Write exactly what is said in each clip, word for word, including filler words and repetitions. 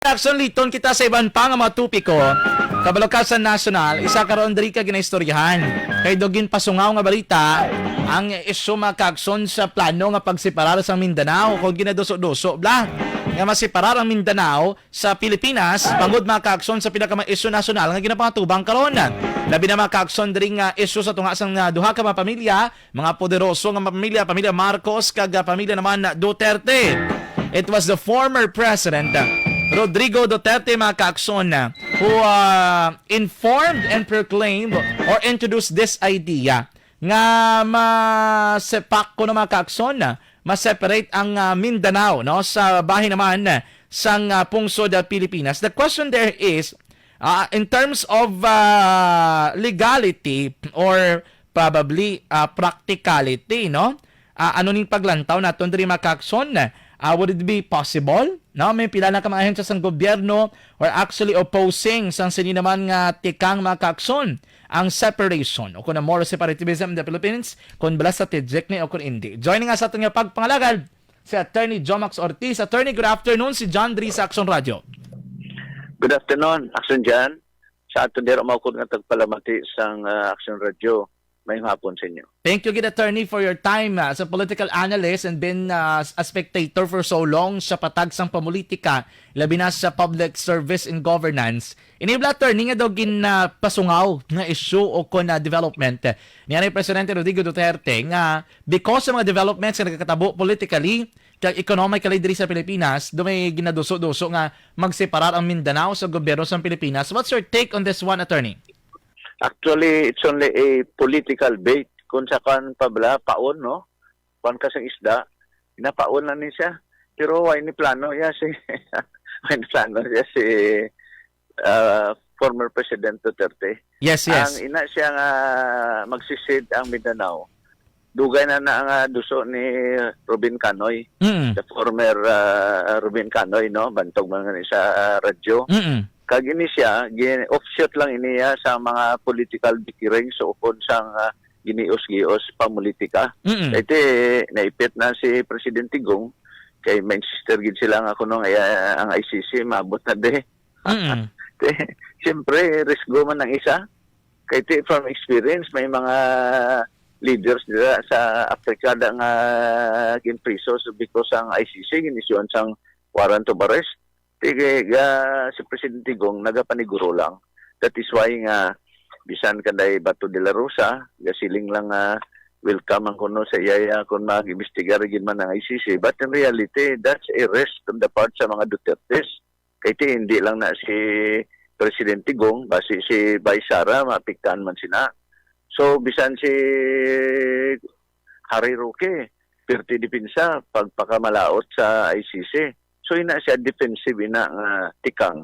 Action, liton kita sa iban pa nga mga topiko. Kabalo ka sa nasyonal, isa karon diri ka ginaistoryahan. Kay daw ginpasungaw nga balita ang isyu, mga kaakson, sa plano nga pagseparar sa Mindanao, kung ginaduso-duso bla nga maseparar ang Mindanao sa Pilipinas, bangod, mga kaakson, sa pinaka isyu nasyonal nga ginapangatubang karon. Labi na, mga kaakson, diri nga isyu sa tunga sang, ah, duha ka mga pamilya, mga poderoso nga mga pamilya, pamilya Marcos kag, ah, pamilya naman Duterte. It was the former President, ah, Rodrigo Duterte, mga kaakson, ah, who, ah, informed and proclaimed or introduced this idea nga masepak ko na, mga kaakson, ah, ma-separate ang, ah, Mindanao, no, sa bahin naman, ah, sang, ah, pungsod, ah, Pilipinas. The question there is, ah, in terms of, ah, legality or probably, ah, practicality, no? Ah, ano ning paglantaw naton diri, mga kaakson? Ah, would it be possible, no? May pila na ka mga ahensya sang gobyerno or actually opposing sang sini naman nga tikang, mga kaakson, ang separation o kung more separativism in the Philippines, kung bala strategic ni o kung hindi. Joining us sa aton nga pagpangalagad, si Attorney Jomax Ortiz. Attorney, good afternoon. Si John diri sa Action Radio. Good afternoon, Action John. Sa aton dira maukod nga tagpalamati sang, ah, Action Radio, may hapon sa inyo. Thank you gid, Attorney, for your time, ah, as a political analyst and been, ah, a spectator for so long sa patag sang pamulitika, labi na sa public service and governance. Ini bala, Attorney, nga daw gin, ah, pasungaw nga issue o kon, ah, development, eh, ni anay Presidente Rodrigo Duterte nga because sa mga developments nga nagakatabo politically kag economically diri sa Pilipinas, do may ginaduso-duso nga magseparar ang Mindanao sa gobyerno sa Pilipinas. What's your take on this one, Attorney? Actually, it's only a political bait. Kung sa kan pa bala, paon, no? Kuan ka sang isda, ginapaon na ni siya. Pero why ni plano ya si why ni plano ya si, ah, former President Duterte? Yes, yes. Ang ina siya nga magsisid ang Mindanao. Dugay na na nga duso ni Robin Canoy, Mm. the former, ah, Robin Canoy, no? Bantog man nga ni sa, ah, radyo. Mm. Kag ini siya, gin-, offshoot lang ini, ah, sa mga political bikirings o kon sang, ah, ginios-gios pamulitika. Mm. Kay ti, naipit na si Presidente Gong, kay ma-insister gid sila nga kuno nga, ah, ang I C C maabot na de. Mm. Ti, siyempre, risgo man ang isa. Kay ti, from experience, may mga leaders dira sa Africa da nga ginpriso so because ang I C C ginisyuhan sang warrant of arrest. Ti, ga, si Presidente Gong nagapaniguro lang. That is why nga bisan kanday Bato de la Rosa, gasiling lang nga welcome ang kuno sa iyaya kung mag-imbestigar gid man ang I C C. But in reality, that's a risk on the part sa mga Dutertes. Kay ti, hindi lang na si Presidente Gong, basi si Vice Sara, maapektahan man sina. So, bisan si Harry Roque, pirti depensa, pagpakamalaot sa I C C. So, ina siya defensive ina nga tikang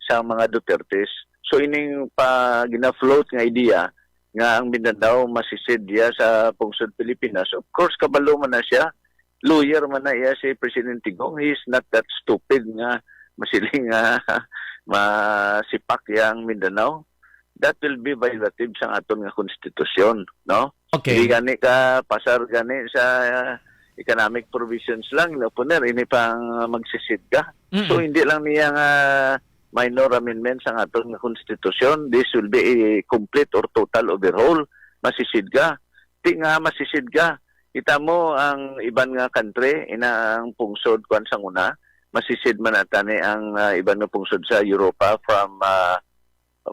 sa mga Dutertes. So, ining pa gina-float nga idea nga ang Mindanao masisid diya sa pungsod Pilipinas, of course, kabalo man na siya. Lawyer man na iya si Presidente Gong. He is not that stupid nga masiling nga masipak iya ang Mindanao. That will be violative sa aton nga konstitusyon, no? Okay. Hindi gani ka pasar gani sa economic provisions lang, no? Puner, ini pang magsisid ka. Mm-mm. So, hindi lang niya nga minor amendment sa aton nga konstitusyon. This will be a complete or total overhaul. Masisid ka. Ti nga masisid ka. Kita mo ang iban nga country, ina ang pungsod, kuwan sang una, masisid man ata ni ang, ah, iban nga pungsod sa Europa from, ah,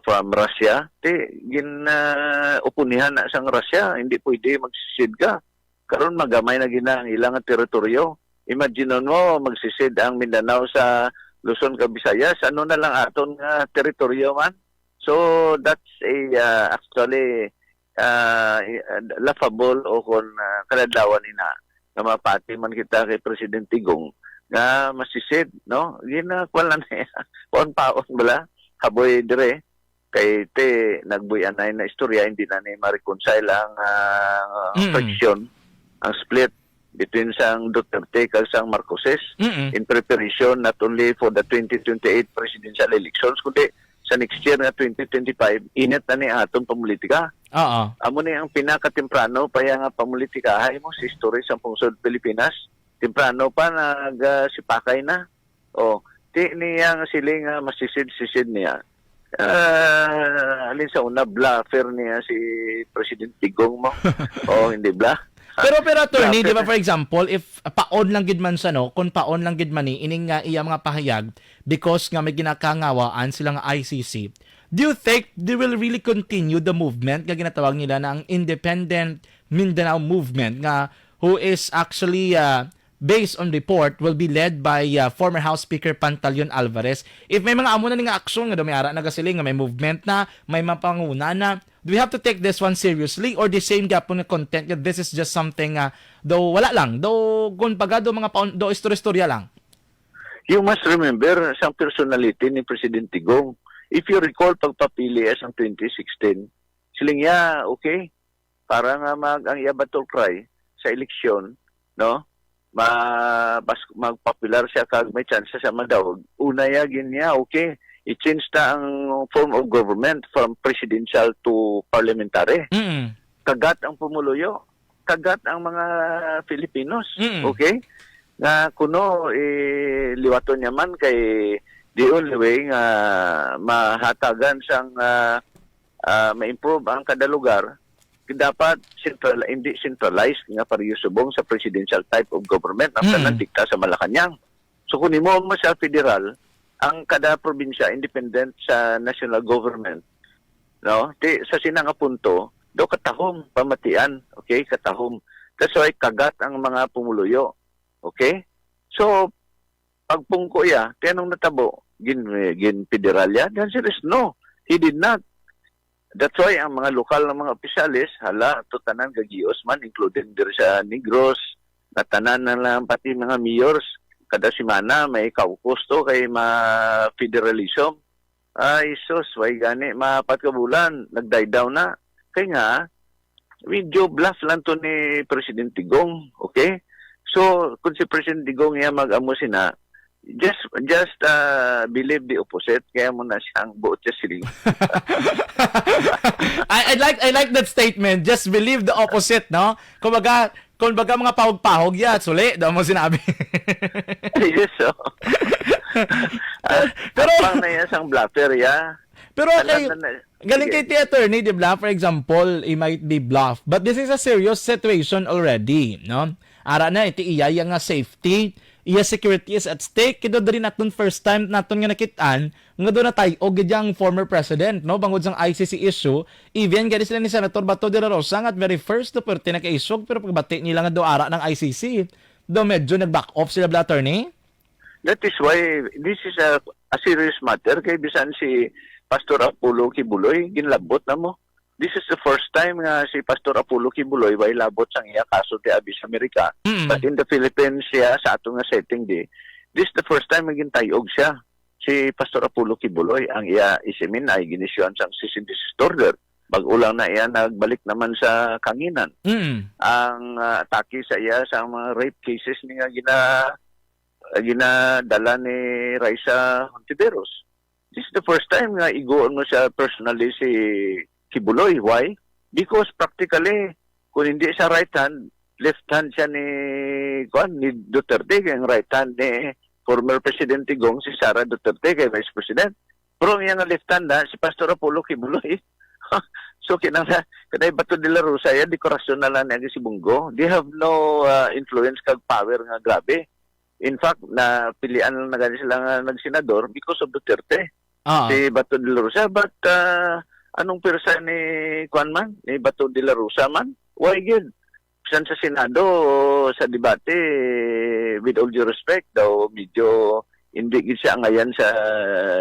from Russia. Ti, gin, ah, opunihan na sang Russia, hindi pwede magsisid ka. Karon magamay na gina ang ilang teritoryo. Imagine mo, magsisid ang Mindanao sa Luzon kag Visayas, ano na lang aton nga teritoryo man? So, that's a, ah, actually, ah, i-, ah, laughable o kon, ah, kaladlawan ina nga mapati man kita kay Presidente Gong nga masisid, no? Gina, kuwan lang niya. Paon-paon bala, haboy dire. Kay ti, nagbuy-anay na istorya, hindi na ni ma-reconcile ang, ah, Mm. friction, ang split between sang Duterte kag sang Marcoses Mm-mm. in preparation not only for the twenty twenty-eight presidential elections, kundi sa next year nga twenty twenty-five, init na ni atong pamulitika. Oo. Amo ni ang pinakatemprano pa ya nga pamulitika, hay mo, sa history sa pungsod Pilipinas. Temprano pa, nag, ah, sipakay na. O, Ti niya nga siling nga masisid-sisid niya. Ah, alin sa una, bluffer niya si President Digong mo? O, hindi bla? Pero, pero attorney, di ba, Bluffer. For example, if paon lang gid man siya, no, kung paon lang gid man ni ining nga iya mga pahayag, because nga may ginakangawaan sila nga I C C, do you think they will really continue the movement nga ginatawag nila na ang Independent Mindanao Movement, nga who is actually, uh, based on report, will be led by, uh, former House Speaker Pantaleon Alvarez? If may mga amo na ni nga aksyon nga daw may ara nagasiling nga may movement na, may mapanguna na, do we have to take this one seriously, or the same gyapon nga content nga this is just something, uh, daw wala lang, daw kung baga daw mga paon, daw istorya-istorya lang? You must remember sang personality ni President Digong. If you recall, pagpapili sang twenty sixteen, siling niya, okay, para nga mag, ang iya battle cry sa eleksyon, no? Ma-, mas, magpopular siya kag may chance siya madawag. Una ya gin niya, okay, i-change ta ang form of government from presidential to parliamentary. Mm. Kagat ang pumuluyo, kagat ang mga Filipinos, Mm. okay? Nga kuno, eh, liwaton niya man kay the only way nga mahatagan sang, ah, ah, ma-improve ang kada lugar, dapat central, hindi centralized nga pareho subong sa presidential type of government ang Mm. tanan dikta sa Malacañang. So kung himuon mo siya federal, ang kada probinsya independent sa national government, no? Ti, sa sina nga punto, daw katahom pamatian, okay? Katahom. That's why kagat ang mga pumuluyo, okay? So, pagpungko ya, kaya nung natabo, gin, gin federal ya? The answer is no. He did not. That's why ang mga lokal nga mga opisyales, hala, to tanan gagios man, including diri sa Negros, nga tanan na lang, pati mga mayors, kada semana may caucus to kay ma-federalism. Ay, sus, way gani, maapat ka bulan, nag-die down na. Kay nga, medyo bluff lang to ni President Digong, okay? So, kung si President Digong iya mag-amo sina, just, just, ah, believe the opposite, kaya mo na siyang buot siya siling. I, I like, I like that statement. Just believe the opposite, no? Kumbaga, kumbaga mga pahog-pahog ya, suli, daw mo sinabi. Yes, oh. Ah, Pero Apang na yan sang bluffer, ya. Pero Alam kay, na na, galing sige. Kay ti attorney, di ba? For example, it might be bluff. But this is a serious situation already, no? Ara na, iti iya, iya nga safety, iya security is at stake. Kaya diri naton first time naton nga nakitaan, nga doon natay-og gid ang former president, no? Bangod sang I C C issue, even gani sila ni Senator Bato de la Rosa, nga at very first, do pwerte nakaisog, pero pagbati nila nga do ara ng I C C, do medyo nag-back off sila, bla, attorney? That is why this is a, a serious matter kay bisan si Pastor Apollo Kibuloy, ginlabot na mo. This is the first time nga si Pastor Apollo Kibuloy way labot sang iya kaso ti abi sa Amerika. Mm. But in the Philippines siya sa ato nga setting di, this is the first time nga gintayog siya. Si Pastor Apollo Kibuloy ang iya isimin ay ginisyon sang cease and desist order. Bag-o lang na iya nagbalik naman sa kanginan. Mm. Ang, ah, atake sa iya sa mga rape cases ni nga gina-, ginadala ni Raisa Hontiveros. This is the first time nga iguon mo siya personally si Kibuloy. Why? Because practically, kung hindi sa right hand, left hand siya ni, kuan, ni Duterte, kay ang right hand ni former President Digong si Sara Duterte kay Vice President. Pero ang iyang left hand na si Pastor Apollo Kibuloy. So kinang sa kanay Bato de la Rosa, yan, dekorasyon na lang niya si Bunggo. They have no, uh, influence kag power nga grabe. In fact, napilian lang na gani sila nga nagsenador because of Duterte. Ah. Si Bato de la Rosa, but, uh, anong pwersa ni, kuan man, ni Bato de la Rosa man? Why gid? Bisan sa Senado, sa debate, with all due respect, daw medyo hindi gid siya angayan sa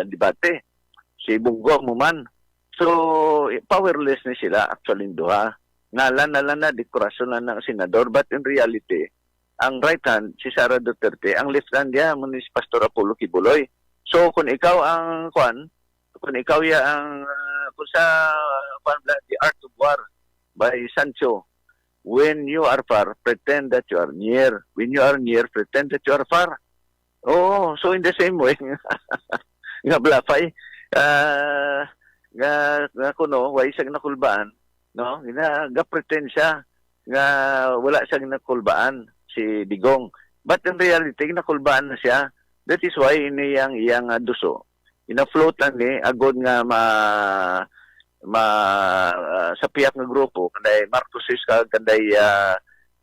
debate. Si Bunggo mo man. So, powerless ni sila, actually, duha. Ngalan na lang na, dekorasyon na ng senador. But in reality, ang right hand, si Sara Duterte, ang left hand niya, mo ni si Pastor Apollo Kibuloy. So, kung ikaw ang, kuan, kung ikaw ya ang, uh, kung sa, kuan, the art of war by Sancho, when you are far, pretend that you are near. When you are near, pretend that you are far. Oo, so in the same way, nga blafay, ah, nga, nga kuno, way siya nakulbaan, no? Nga, ga-pretend siya nga wala siya nakulbaan, si Digong. But in reality, nakulbaan na siya. That is why ini yang iyang, ah, duso. Ina-float lang ni agod nga ma-, ma-, ah, sa pihak nga grupo, kanday Marcoses ka, kanday, ah,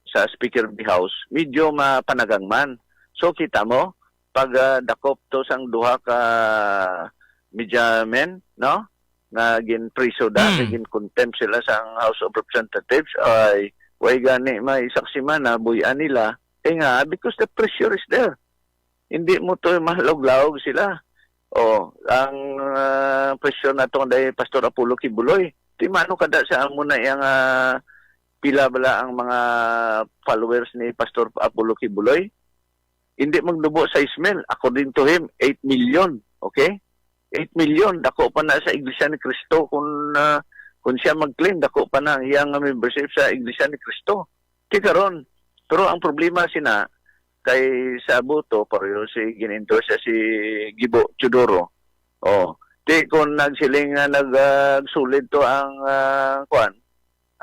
sa Speaker of the House, medyo mapanagang man. So, kita mo, pag, ah, dakop to sang duha ka media men, no? Nga ginpriso da, Mm. nga gin-contempt sila sang House of Representatives, ay, way gani may saksi man na buy-an nila. Kay nga, because the pressure is there. Hindi mo to mahalog-lahog sila. Oh, ang, ah, pressure nato kay Pastor Apollo Quiboloy. Di mano kada sa amo na yang, ah, pila bala ang mga followers ni Pastor Apollo Quiboloy? Hindi magnubo sais mil. According to him, eight million. Okay? Eight million. Dako pa na sa Iglesia ni Cristo. Kung, ah, kung siya mag-claim, dako pa na ang iyang membership sa Iglesia ni Cristo. Di karon. Pero ang problema sina, kay sa buto, pareho si gin-endorse siya si Gibo Teodoro. Oh. Di kung nagsiling nga nag, ah, solid to ang, ah, kuan,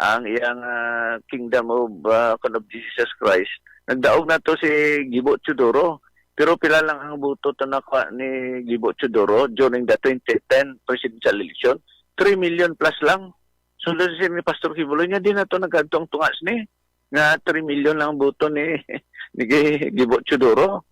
ang iyang, ah, Kingdom of, ah, kuan, of Jesus Christ, nagdaog na to si Gibo Teodoro. Pero pila lang ang buto to nakuha ni Gibo Teodoro during the twenty ten presidential election? Three million plus lang. So, doon si ni Pastor Quiboloy nga di na to nagkadto ang tunga sini nga three million lang ang buto ni, ni Gi-, Gibo Teodoro.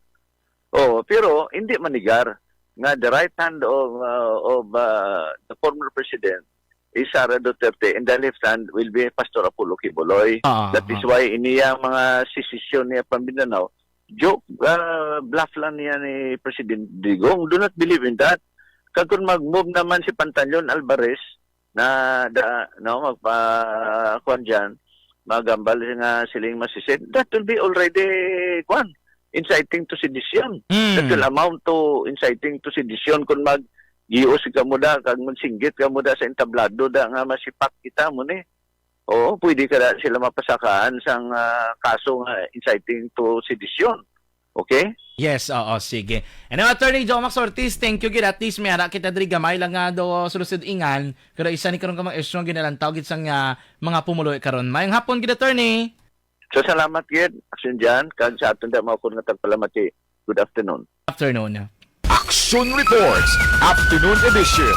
Oh, pero hindi manigar nga the right hand of, uh, of, uh, the former president is Sara Duterte and the left hand will be Pastor Apollo Quiboloy. Ah, That is ah. why iniya mga sesesyon niya pa Mindanao, joke, uh, bluff lang niya ni President Digong. Do not believe in that. Kag kung mag-move naman si Pantaleon Alvarez na da, no, magpa, kuwan dyan, magambal nga siling masisid, that will be already, kuwan, inciting to sedition. Mm. That will amount to inciting to sedition kung mag-gios ka mo da, kag magsinggit ka mo da sa entablado da nga masipak kita mo ni. Oo, pwede ka da sila mapasakaan sang, ah, kaso nga inciting to sedition. Okay? Yes, oo, sige. And now, Attorney Jomax Ortiz, thank you gid. At least may ara kita diri gamay lang nga do sulusod-ingan, pero isa ni karon ka mga isyu nga ginalantaw gid sang, ah, mga pumuluyo karon. Mayong hapon gid, Attorney. So, salamat gid, Action Jan, kag sa aton da mga kun nga tagpalamati. Good afternoon. Afternoon. Action Reports, Afternoon Edition.